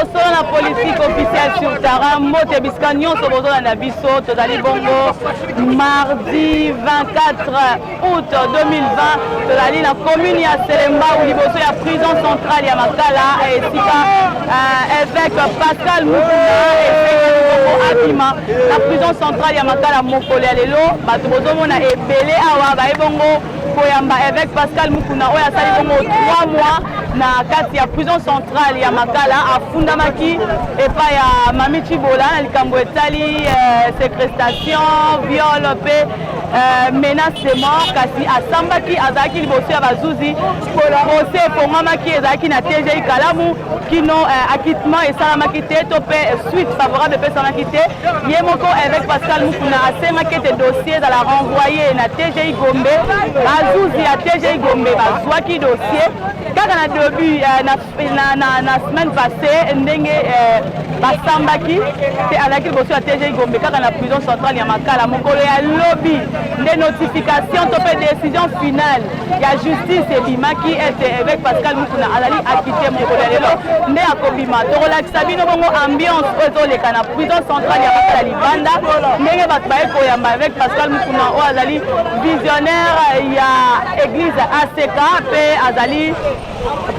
Bosolo na politique officielle sur terrain, mbote bisika nyonso bozolanda biso, tozali bongo mardi 24 août 2020, tozali na commune ya Selembao liboso ya prison centrale ya Makala esika euh, évêque Pascal Mukuna esengeli bongo abima na prison centrale ya Makala mokolo ya lelo. Bato bozomona ebele awa baye bongo koyamba évêque Pascal Mukuna oyo asali bongo 3 mois na kati ya prison centrale ya Makala. Afundamaki epai ya Mami Tshibola na likambo etali euh, séquestration, viol mpe euh, menace de mort, kasi asambaki, azalaki liboso ya bazuzi. Procès efongwamaki, ezalaki na TGI Kalamu kino euh, acquittement esalamaki te to mpe suite favorable epesamaki te. Ye moko évêque Pascal Mukuna asengaki ete dossier ezala renvoye na TGI Gombe. Bazuzi ya TGI Gombe bazwaki dossier kaka na début euh, na, na, na, na semaine passée ndenge euh, basambaki te, azalaki liboso ya TGI Gombe kaka na prison centrale ya Makala. Mokolo ya lobi nde notification to mpe décision finale ya justice ebimaki ete évêque Pascal Mukuna azali acquitté. Mokolo ya lelo nde akobima. Tokolakisa bino bongo ambiance oyo ezoleka na prison centrale ya Makala libanda, ndenge bato baye koyamba évêque Pascal Mukuna oyo azali visionnaire ya église ACK mpe azali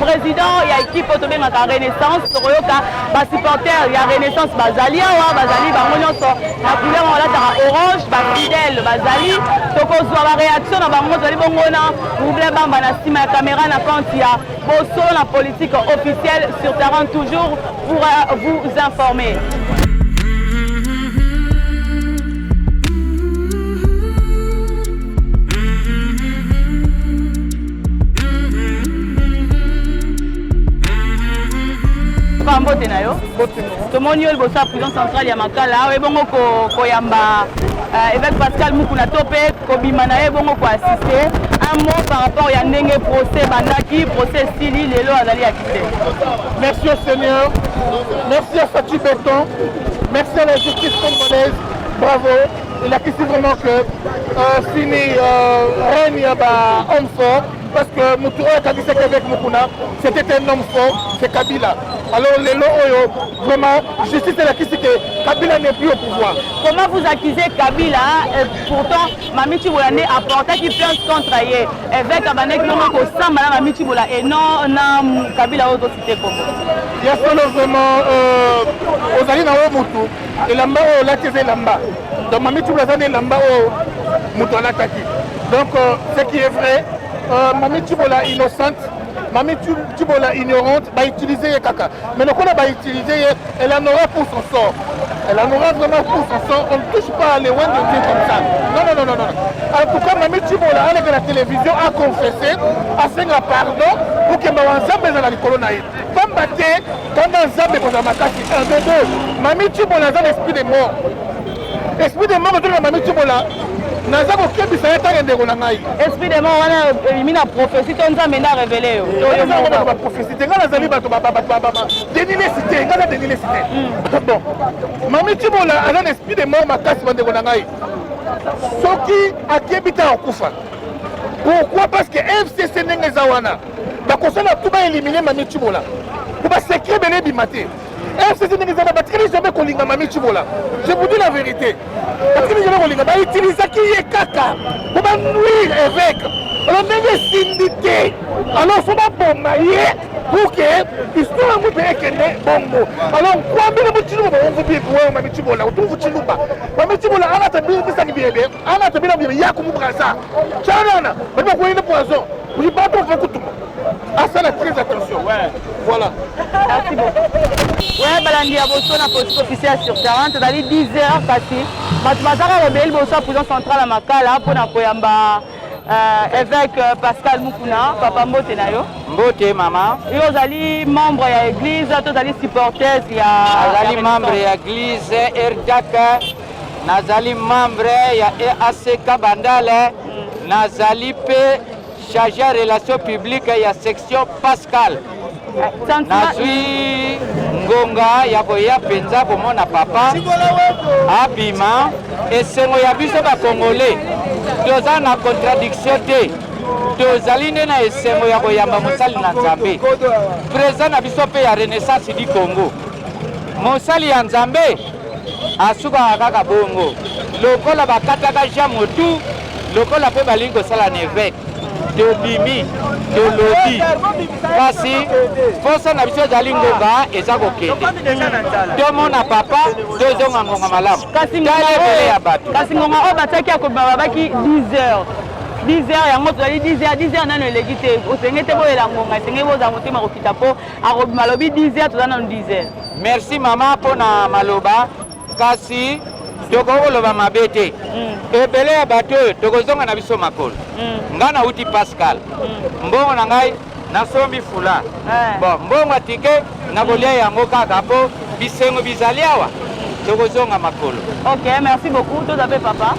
président ya équipe oyo tobengaka Renaissance. Tokoyoka basupporter ya Renaissance bazali awa, bazali bango nyonso na couleur balataka orange. Bafidèle bazali, tokozwa baréaction na bango. Tozali bongo na Roublin Bamba na nsima ya caméra na compte ya Bosolo na politique officielle sur terrain, toujours pour vous informer. Mbote na yo, tomoni yo liboso ya prison centrale ya Makala awa, ebongo koyamba évêque Pascal Mukuna to mpe kobima na ye, ebongo koassiste. Un mot par rapport ya ndenge procès bandaki, procès esili, lelo azali acquitté. Merci au Seigneur, merci à Fatshi Béton, merci à la justice congolaise, bravo. Elakisi vraiment que fini règne ya ba homme fort, parce que motu oyo akangisaki avec Mukuna, c'était un homme fort, c'est Kabila. Alors lelo oyo vraiment justice elakisi que Kabila n'est plus au pouvoir. Comment vous accusez Kabila euh, pourtant Mami Tshibola nde apportaki plainte contre ye? Évêque abandaki bongo kosamba na Mami Tshibola et non na Kabila oyo tocité kombo. Ya solo vraiment, ozali na oyo motu elamba oyo olati eza elamba, donc Mami Tshibola aza na elamba oyo moto alataki. Donc ce qui est vrai, Mami Tshibola innocente, Mami Tshibola ignorante, bautilize ye kaka. Mais lokola bautilize ye, elle en aura pour son sort, elle en aura vraiment pour son sort. On ne touche pas les oints de Dieu comme ça, non, non, non, non, non. En tout cas, Mami Tshibola aleka na télévision aconfesse, asenga pardon pour que mawa Nzambe ezala likolo na ye, pamba te kanda Nzambe ekozala makasi. 1 2 2, Mami Tshibola aza na esprit de mort, esprit de mort ezoleka. Mami Tshibola, naza kokebisa ye ntango ndeko na ngai. Esprit de mort wana ebimi na prophétie to Nzambe nde arévélé yo? Baprophétie te, ngai nazali bato Denis Lesi te, ngai na Denis Lesi te. Bon, Mami Tshibola aza na esprit de mort makasi, bandeko na ngai. Soki akebi te, akokufa. Pourquoi? Parce que FCC ndenge eza wana, bakosala tu baélimine Mami Tshibola po basecret bele ebima te. FCC ndenge eza, batikali jamais kolinga Mami Tshibola, je vous dis la vérité, batikali jamais kolinga. Bautilisaki ye kaka po banuire évêque. Alors ndenge esindi te, alors faut baboma ye pour que histoire yango mpe ekende bongo. Alors nkwambile mutshiluba baomvu bibi Mami Tshibola utumvu tshiluba. Mami Tshibola anata bisangi biebe, anata bina biebe yaku mu Braza tshanana badi bakuende poison uyibato ova kutuma asala très attention, voilà. Merci beaucoup. Ouais, balandi ya Boso na politique officielle sur terrain, tozali 10 heures, kasi bato bazaka ebele liboso ya prison centrale ya Makala mpona koyamba évêque Pascal Mukuna. Papa, mbote na yo. Mbote mama. Yo ozali membre ya église to ozali supporters ya? Nazali membre ya église RDAC, nazali membre ya EACK Bandale, nazali mpe chargé ya relation publique ya section Pascal. Nazwi ngonga ya koya mpenza komona papa abima. Esengo ya biso bakongole, toza na contradiction te, tozali nde na esengo ya koyamba mosali na Nzambe, président na biso mpe ya Renaissance du Congo. Mosali ya Nzambe asukaka kaka bongo, lokola bakataka Jean motu, lokola mpe balingi kosala na eveke. Tobimi, tolobi, kasi mposa na biso ezali ngonga eza kokende, tomona papa, tozonga ngonga malamu. Tala ebele ya bato. Kasi ngonga oyo batiaki ya kobima babaki 10 heures. 10 heures yango tozali 10 heures, 10 heures nano eleki te. Osengeli te boyela ngonga, esengeli bozala motema kokita mpo akobima alobi 10 heures, toza nano 10 heures. Merci mama mpo na maloba, kasi tokoki koloba mabe te. Ebele ya bato oyo tokozonga na biso makolo. Ngai nauti Pascal, mbongo na ngai nasombi fula. Bon, mbongo ya ticket nakolia yango kaka mpo bisengo bizali awa, tokozonga makolo. Ok, merci beaucoup. Toza mpe papa.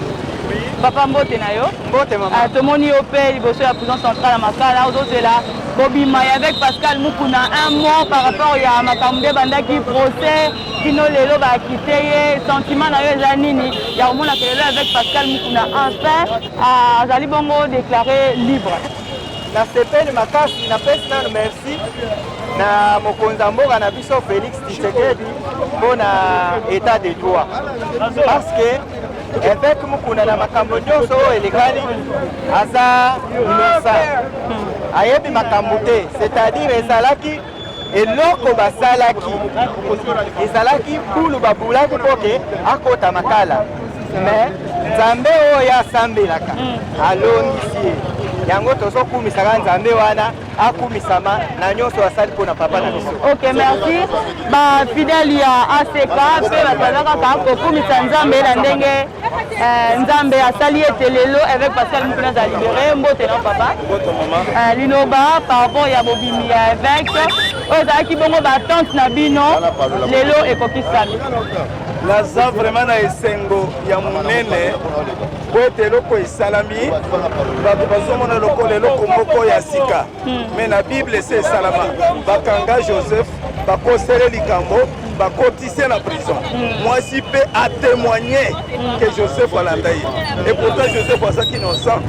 Papa, mbote na yo. Mbote mama. Tomoni yo mpe liboso ya prison centrale ya Makala, ozozela bobima ya avec Pascal Mukuna. Un mot par rapport ya makambo nde ebandaki procès kino lelo baakite ye, sentiment na yo eza nini ya komona ke lelo avec Pascal Mukuna enfin azali bongo déclaré libre? Nasepeli makasi, napesi nano merci na mokonzi ya mboka na biso Félix Tshisekedi mpo na état de droit, parce que évêque Mukuna na makambo nyonso oyo elekani aza innocent, ayebi makambo te, c'est-à-dire ezalaki eloko basalaki, ezalaki bulu babulaki mpo ke akota makala, mais Nzambe oyo asambelaka alongisi ye. Yango tozokumisaka Nzambe wana, akumisama na nyonso asali mpona papa na biso. Ok, merci. Bafidèle ya ACK mpe bato baza kaka kokumisa Nzambe na ndenge Nzambe asali ete lelo évêque Pascal Mukuna aza libéré. Mbote na papa. Liloba par rapport ya bobimi ya évêque oyo ezalaki bongo baattente na bino, lelo ekokisami. Naza vraiment na esengo ya monene po ete eloko esalami, bato bazomona lokola eloko moko ya sika, mais na Bible ese esalama. Bakanga Joseph, bakosele likambo, bakotise na prison, mwasi mpe atémoigne ke Joseph alanda ye, et pourtant Joseph azaki innocent.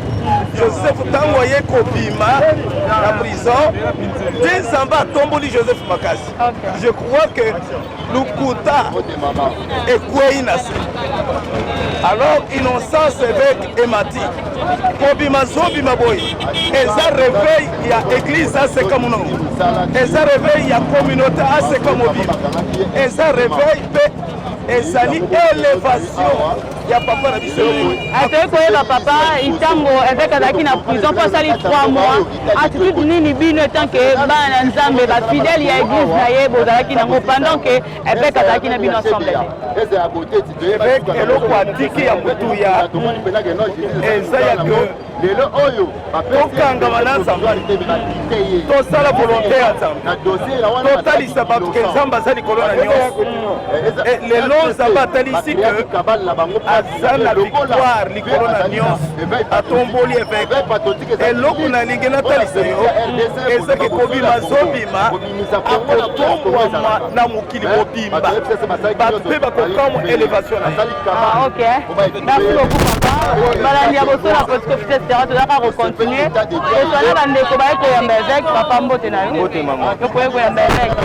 Joseph ntango aye kobima na prison nde Nzambe atomboli Joseph makasi. Je crois que lukuta ekwei na se, alors innocence évêque emati kobima, zobima boye eza réveil ya église ACK Monongo, eza réveil ya communauté ACK mobimba, eza réveil mpe ezali élévation ya papa na biso. Atoyi koyeba papa, ntango évêque azalaki na prison mpo asali 3 mois, attitude nini bino etant que bana na Nzambe, bafidèle ya église na ye, bozalaki nango pendant que évêque azalaki na bino ensemble te? Évêque eloko atiki ya motuya eza ya ke tokangama na Nzambe, tosala volonté ya Nzambe, totalisa bato ke Nzambe aza likolo na nyonso. Lelo Nzambe atalisi ke aza na victoire likolo na nyonso, atomboli évêque. Eloko nalingi natalisa yo ezaki kobima, azobima, akotombwama na mokili mobimba, bato mpe bakokamwa élévation na ye. Ah, ok, merci beaucoup papa. Balandi ya boso na Politique Officiel Terrain, tozalaka kocontinue toswana bandeko baye koyamba évêque. Papa, mbote na yo. Yokoye koyamba évêque,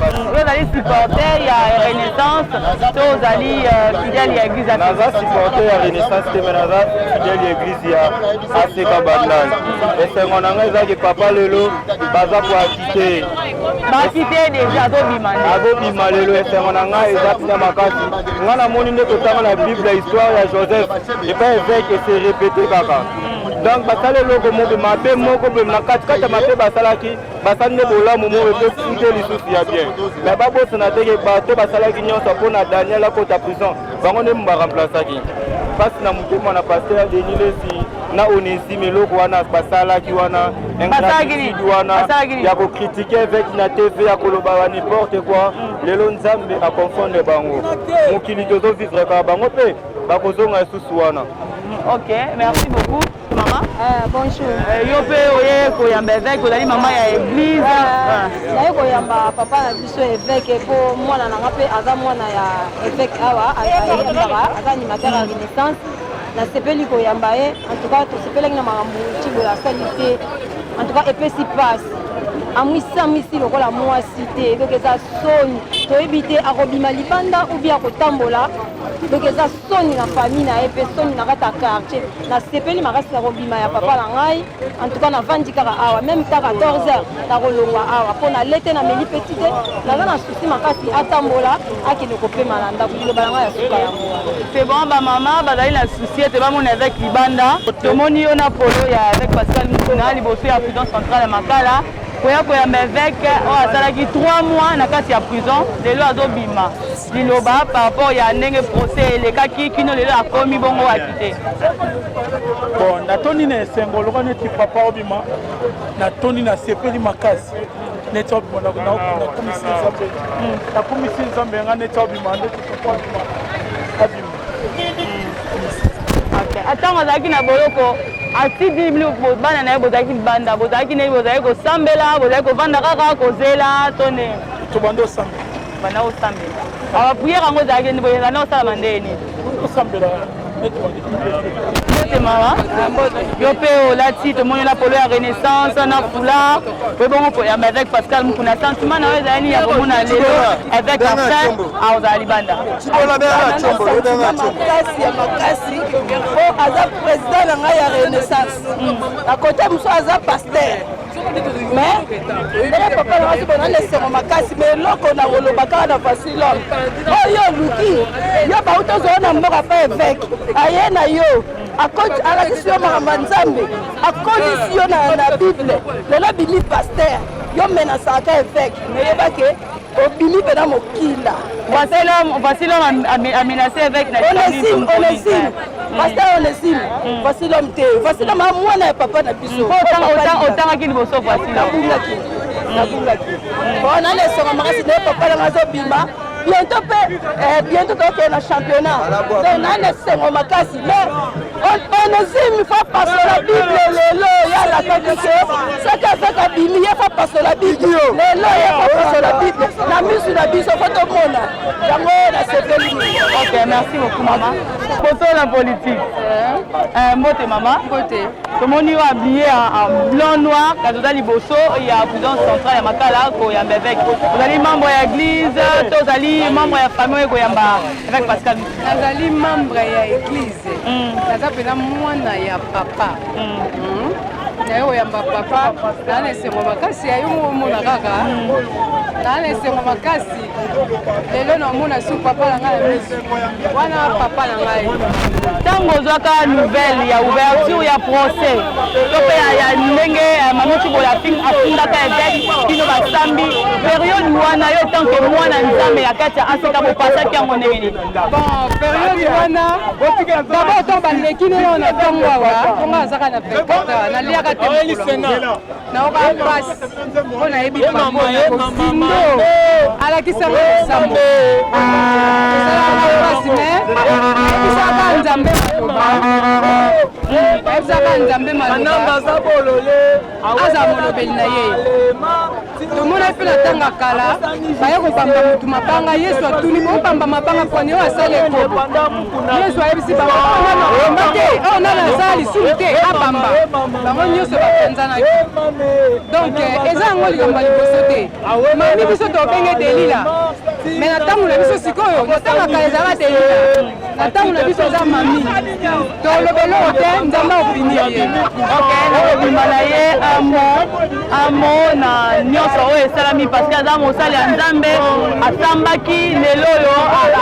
oyo ozali supporter ya Renaissance to ozali fidèle ya église? Naza supporter ya Renaissance te, mais naza fidèle ya église ya ACK Bandal. Esengo na ngai ezaki papa lelo baza koakite. Bakite déjà, azobima nde. Azobima lelo, esengo na ngai eza mpena makasi. Ngai namoni nde totanga na Bible histoire ya Joseph epai évêque, ese répété kaka. Donc basala eloko moko mabe moko boye, na katikati ya mabe basalaki, basali nde bolamu moko epe fute lisusu ya bien. Mais babosana teke bato basalaki nyonso mpona Daniel akota prison, bango nde baremplaçaki. Mpasi na motema na pasteur Denis Lesi na Onésime, eloko wana basalaki wana, ingratitude wana ya kocritiquer évêque na TV, ya koloba ba n'importe quoi, lelo Nzambe aconfondre bango. Mokili tozovivre kaka, bango mpe bakozonga lisusu wana. Ok, merci beaucoup mama. Bonjour. Yo mpe oye koyamba évêque, ozali mama ya église? Naye koyamba papa na biso évêque mpo mwana nanga mpe aza mwana ya évêque awa, ayembaka, aza animateur ya Renaissance. Nasepeli koyamba ye. En tout cas tosepelaki na makambo Tshibola asali te. En tout cas epesi mpasi. Amwisamwisi lokola mwasi te, donc eza soni. Toyebi te akobima libanda ou bien akotambola, donc eza soni na famille na ye mpe soni na kati ya quartier. Nasepeli makasi na kobima ya papa na ngai. En tout cas navandi kaka awa meme ta 14 heures nakolongwa awa mpo nalete nameli peti te, naza na souci makasi atambola akende kopema na ndako. Liloba na ngai ya suka yango wana. C'est bon, ba mama bazali na souci ete bamona évêque libanda. Tomoni yo na polo ya évêque Pascal Mukuna liboso ya prison centrale ya Makala koya koyamba évêque oyo asalaki 3 mois na kati ya prison, lelo azobima. Liloba par rapport ya ndenge procès elekaki kino lelo akomi bongo akite. Bon, natondi na esengo lokola neti papa obima, natondi nasepeli makasi neti obima, nakumisi Nzambe, nakumisi Nzambe nga neti obima, neti papa obima, abima. Ntango azalaki na boloko atiki bana na ye, bozalaki libanda, bozalaki ndenge bozalaki kosambela, bozalaki kovanda kaka kozela to nde? Tobanda osambela. Banda osambela. Awa prière yango ezalaki nde boye, banda osalama ndenge nini? Osambela. Mbote mama, yo mpe olati, tomoni na polo ya Renaissance na foulard po bongo koyamba évêque Pascal Mukuna. Sentiment na yo ezali nini ya komona lelo évêque enfin aozala libanda? Makasi ya makasi, po aza président na ngai ya Renaissance, na kote mosusu aza pasteur. Mais ndenge papa na ngai bona na esengo makasi, mais eloko na koloba kaka na voici l'homme oyo oluki yo, bauti ozala na mboka pa évêque aye na yo, alakisi yo makambo ya Nzambe, akolisi yo na Bible, lelo abimi pasteur, yo menasaka évêque, meyebake obimi mpena mokila. Voici l'homme a menacé évêque na Onésime, Onésime, pasteur Onésime. Voici l'homme te, voici l'homme a mwana ya papa na biso. Otangaki liboso voici l'homme? Nabungaki, nabungaki. Bon, nana esonga makasi naye papa nanga azobima bientôt mpe bientôt tokokende na championnat, donc nana esengo makasi. Mais Onésime faut pasola Bible lelo, ye alakaki ke soki azaka abimi, ye faut pasola Bible lelo, ye faut pasola Bible na misu na biso, faut tomona yango. Nasepeli. Ok, merci beaucoup mama. Poso na politique. Mbote mama. Mbote. Tomoni yo habillé en blanc noir, kasi oza liboso ya prison centrale ya Makala koyamba évêque. Ozali membre ya église to ozali membre ya famille oyo koyamba évêque Pascal? Nazali membre ya église, naza mpena mwana ya papa. Naye koyamba papa, naa na esengo makasi ya yo omona kaka, naa na esengo makasi lelo naomona su papa na ngai na misu wana, papa na ngai. Ntango ozwaka nouvelle ya ouverture ya procès to mpe ya ndenge Mami Tshibola afundaka évêque kino basambi, période wana yo tant que mwana Nzambe ya kati ya ACK, bopasaki yango ndenge nini? Bon, période wana d'abord ntango baleki nde na ntongo awa, ntongo azaka na 24 heures, naliaka te mokolo, nayoka mpasi mpo nayebi papa kosindo alakisanga losambo, esalaka mpasi. Mais nayebisaka Nzambe maloba, nayebisaka Nzambe maloba azala molobeli na ye. Tomona mpe na ntango ya kala, baye kobamba motu mabanga, Yesu atuni: "Bobamba mabanga pwani oyo asali ekobo?" Yesu ayebisi bango: "Oyo nano abamba te, oyo nano asala lisumu te, abamba." Bango nyonso bapanzanaki. Donc eza yango likambo ya liboso te. Mami, biso tobenge Delila, mais na ntango na biso sikoyo, na ntango ya kala ezalaka Delila, na ntango na biso eza Mami. Toloba eloko te, Nzambe akofinir ye. Ok, nakobima na ye amo amo na nyonso oyo esalami, parce que aza mosali ya Nzambe, asambaki, lelo oyo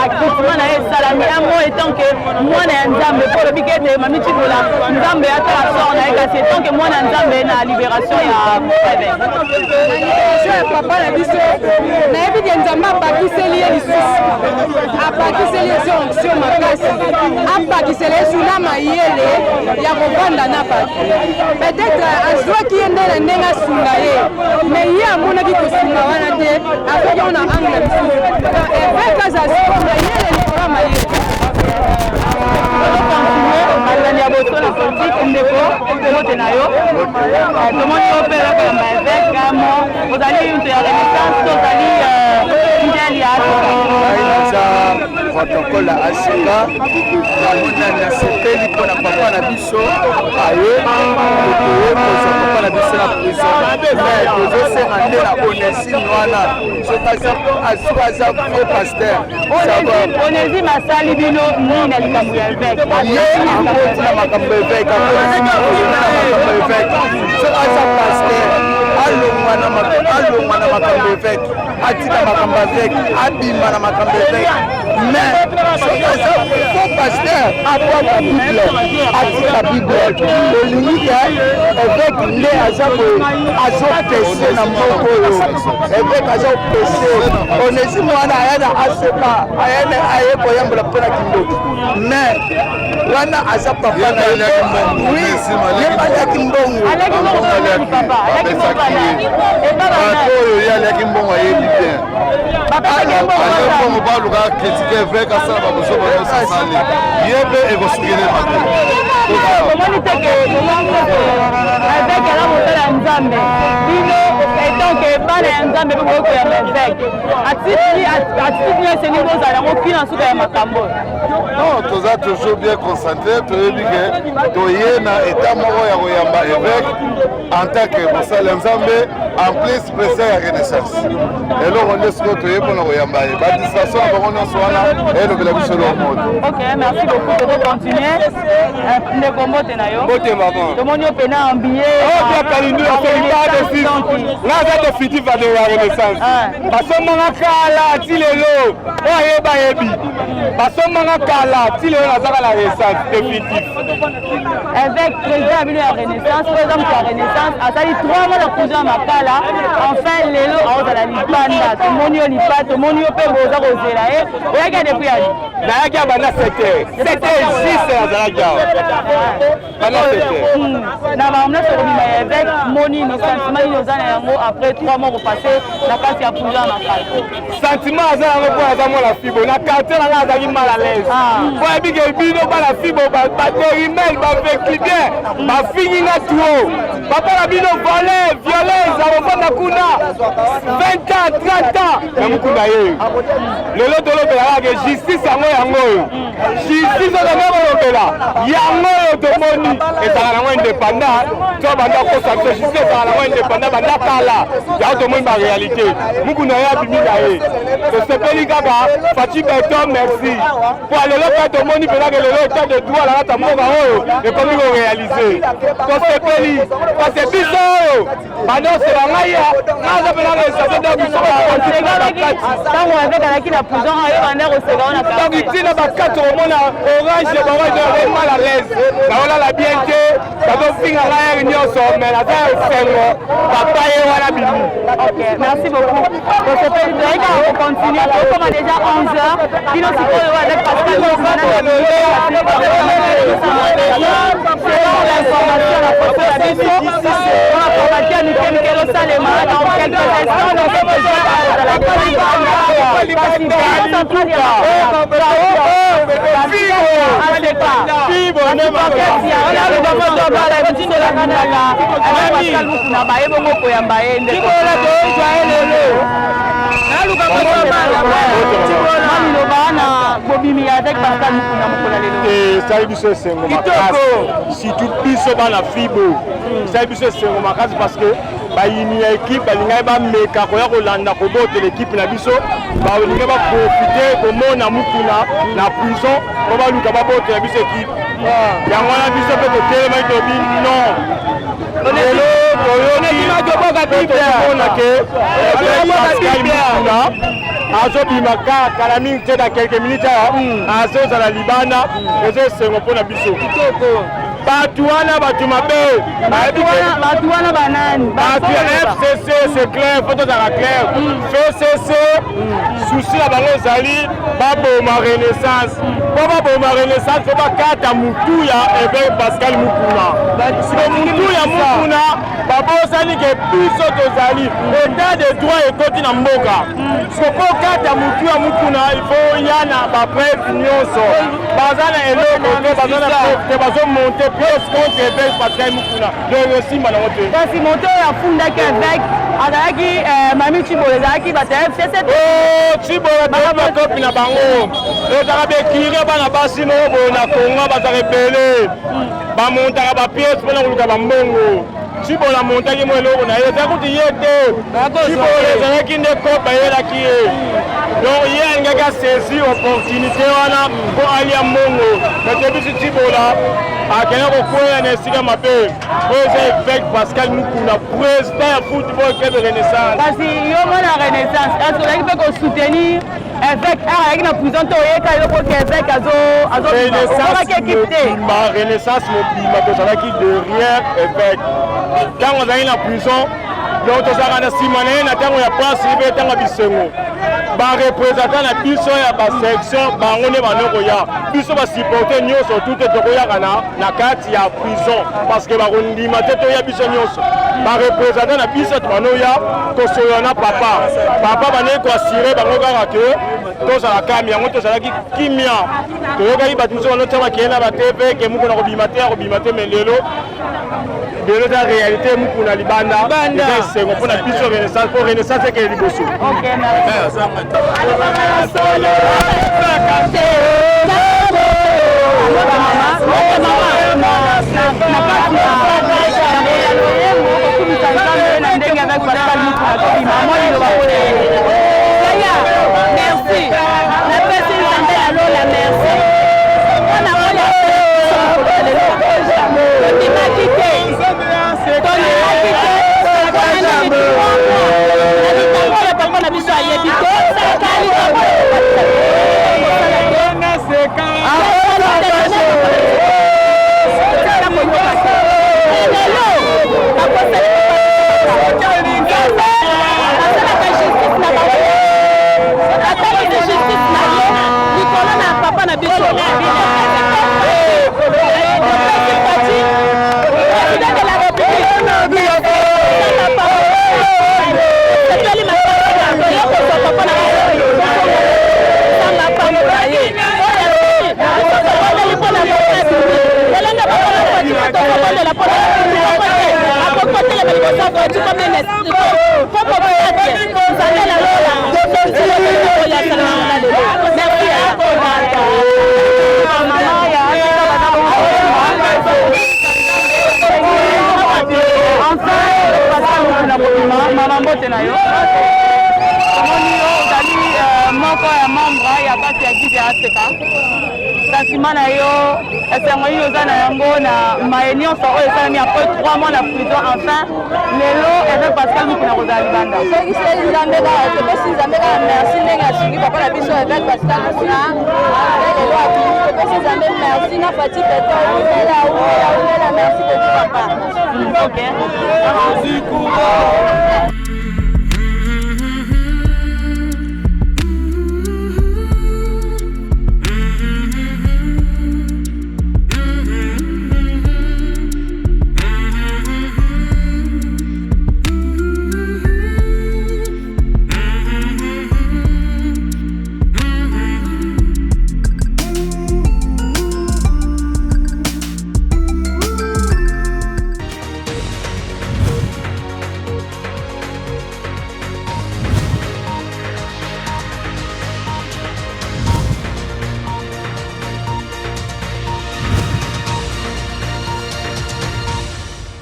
acquittement na ye esalami. Amo etant que mwana ya Nzambe, mpo olobi ke ete Mami Tshibola, Nzambe atala sort na ye, kasi etant que mwana ya Nzambe, na libération ya évêque? Na libération ya papa na biso, nayebi ke Nzambe abakiseli ye lisusu, abakiseli ye so onction makasi, abakiseli ye su na mayele ya kovanda na bato. Peut-être azwaki ye nde na ndenge asunga ye, mais ye amonaki kosunga wana te, azwaki yango na angle mosusu. Donc évêque azala sikoyo mayele likolo ya mayele. Balandi ya boso na politique, ndeko, mbote na yo. Tomoni yo mpe koyamba évêque mo, ozali moto ya Renaissance to ozali fidèle ya? Naza Protocole ya ACK. Namona nasepeli mpo na papa na biso aye toye kozwa papa na biso na prison, mais tozosenga nde na Onesime wana soki aza vrai pasteur. Onesime asali bino nini na likambo ya évêque? Ye akoti na makambo ya évêque, akoti na makambo ya évêque. Soki aza pasteur, alongwa na makambo ya évêque, atika makambo évêque, abima na makambo évêque. Mais soki aza faux pasteur, abwaka Bible, atika Bible. Tolingi ke évêque nde aza boye, azopese na mboka oyo. Évêque azopese. Onesime wana aya na ACK, aye koyambola mpo na kindoki, mais wana aza papa na ye. Oui, ye aliaki mbongo. Bato oyo ye aliaki mbongo, ayebi bien mbongo. Baluka critique évêque, asala babozoba nyonso asali, ye mpe ekosukele mabe. Omoni te ke évêque aza mosala ya Nzambe? Bino étant que bana ya Nzambe mpe bokoki koyamba évêque, attitude nyonso esengi bozala yango kina suka ya makambo oyo. Non, toza toujours bien concentré. Toyebi ke toye na état moko ya koyamba évêque en tant que mosali ya Nzambe, en plus président ya Renaissance. Eloko nde sikoyo toye mpona koyamba ye, badistraction na bango nyonso wana elobela biso eloko moto. Ok, merci beaucoup. Toko continuer. Ndeko, mbote na yo. Mbote, mama. Tomoni yo pena ambie. Kalindu nga aza définitif de ya Renaissance. Basombanga kala ti lelo, oyo ayeba yebi. Basombanga kala ti lelo, nazaka na Renaissance définitif. Évêque, président ya bino ya Renaissance, oyo eza moto ya Renaissance, asali 3 mois na prison ya Makala. Enfin lelo aozala libanda. Tomoni yo lipa, tomoni yo mpe boza kozela ye. Oyaki ya depuis yani? Nayaki ya banda 7 heures, 7 heures juste nazalaki awa, banda 7 heures. Na makambo nyonso kobima ya évêque, moni nini, sentiment nini oza na yango après 3 mois kopasser na kati ya prison ya Makala? Sentiment aza yango mpo aza mwana Fibo na quartier na nga, azalaki mal à l'aise mpo ayebi ke bino bana Fibo baderimel baveclibien bafingi nga trop, papa na bino voleur, violeuse, akofanda kuna 20 ans, 30 ans na mokunda. Ye lelo tolobela kaka justice yango, yango oyo justice oyo tanga kolobela, yango oyo tomoni ezalaka nango indépendant. To banda kosa biso, justice ezalaka nango indépendant banda kala. Yango tomoni baréalité. Mukuna ye abimi na ye, tosepeli kaka. Fatshi Béton, merci po lelo mpe tomoni mpenza ke lelo état de droit na kati ya mboka oyo ekomi koréaliser. Tosepeli parce que biso oyo banyonso ngai ya naza mpena réalisation donc biso. Ntango évêque azalaki na prison, oyo banda koseka wana? Donc ntina bakati komona orange, baorange nazali mal à l'aise, naolala bien te, bazofinga ngai heure nyonso, mais naza esengo papa ye wana bimi. Ok, merci beaucoup. Tosepeli, toyei kaka kocontinue. Tokoma déjà 11 heures bino sikoyo avec Pascal. Selon l'information na foto na biso, information ya mike mike ezosalema, dans quelques instants ozala centrale ya Pascal Mukuna, baye bongo koyamba ye. Ndeko, maloba na bobimi ya avec Pascal Mukuna mokolo lelo? Esali biso esengo makasi, surtout biso bana Fibo. Esali biso esengo makasi parce que bayini ya équipe balingaki bameka koya kolanda kobotela équipe na biso, balingi baprofiter komona Mukuna na prison mpo baluka babotela biso équipe. Yango wana biso mpe totelemaki, tobi non. Lelo toyoki, tomona ke Pascal Mukuna azobima kaka kala mingi te, na quelques minutes awa azozala libanda. Eza esengo mpo na biso. Bato wana bato mabe. Bato wana banani? Bato ya FCC, c'est clair, faut tozala clair. FCC, souci na bango ezali baboma Renaissance. Mpo baboma Renaissance, faut bakata mutu ya évêque Pascal Mukuna. Siko mutu ya Mukuna. Babosani ke biso tozali etat de droit ekoti na mboka. Soki okata mutu ya mukuna il faut oya na ba preuve nyonso. Baza na eloko te, baza na preuve te, bazo monter pièce contre évêque Pascal Mukuna. Donc esimba nango te. Kasi moto oyo afundaki évêque azalaki euh, Mami Tshibola ezalaki bato ya FCC. Oh, Tshibola toyebi bakopi na bango. Ezalaka bekire bana basi moko boye na Congo bazalaka ebele. Bamontaka ba pièce mpona koluka bambongo. Tshibola amontaki mwa eloko na ye, ezalaki kutu ye te. Tshibola ezalaki nde coop bayelaki ye. Donc ye alingaki asaisir opportunité wana mpo alia mbongo. Mais toyebisi Tshibola akenda kokweya na esika mabe. Oyo eza évêque Pascal Mukuna, président ya football club Renaissance. Kasi yo mwana Renaissance, est-ce que ozalaki mpe kosoutenir évêque awa ayaki na prison te oyeka eloko ke évêque azoobaki équipe te renaissance mobimba tozalaki derrière évêque ntango azalaki na prison donc tozalaka na nsima na ye na ntango ya mpasi mpe ntango ya bisengo barepresentant na biso ya basection bango nde bando koya biso basupporte nyonso tute tokoyaka na, na kati ya prison parce que bakondima te toya biso nyonso barepresentant na biso banoya kosolola na papa papa bandeki koassure bango kaka ke tozala kami yango tozalaki kimia toyokaki bato mosusu banotia bakeye na batv ke mokona kobima te akobima te me lelo lelo eza réalité mukuna libanda eza esengo mpo na biso renaissance mpo renaissance ekele liboso. Merci. Napesi Nzambe ya lola merci. Mpona oyo tondimaki te tondimaki te na likambo oyo papa na biso ayebi te likambo lelo bakosali asalaka justice na bango atalisi justice na ye likolo na papa na biso président de la république sepeli makasi kozwa papa na biso nzambe apambola ye tobondeli mpo na elenge bakona fati tokobondela mpo na akokotelema liboso ya fati nzambe na lola oyo asalama na lelo merci. Mama, mbote na yo. Tomoni yo ozali moko ya membre ya basi ya guide ya Afrika. Sentiment na yo, esengo nini oza na yango na maye nyonso oyo esalami après 3 mois na prison, enfin lelo évêque Pascal Mukuna kozala libanda? Sokiseli Nzambe kaka, topesi Nzambe kaka merci ndenge asungi papa na biso évêque Pascal Mukuna lelo abimi. Topesi Nzambe merci na Fati Beton, umela umela umela, merci beaucoup papa. Ok.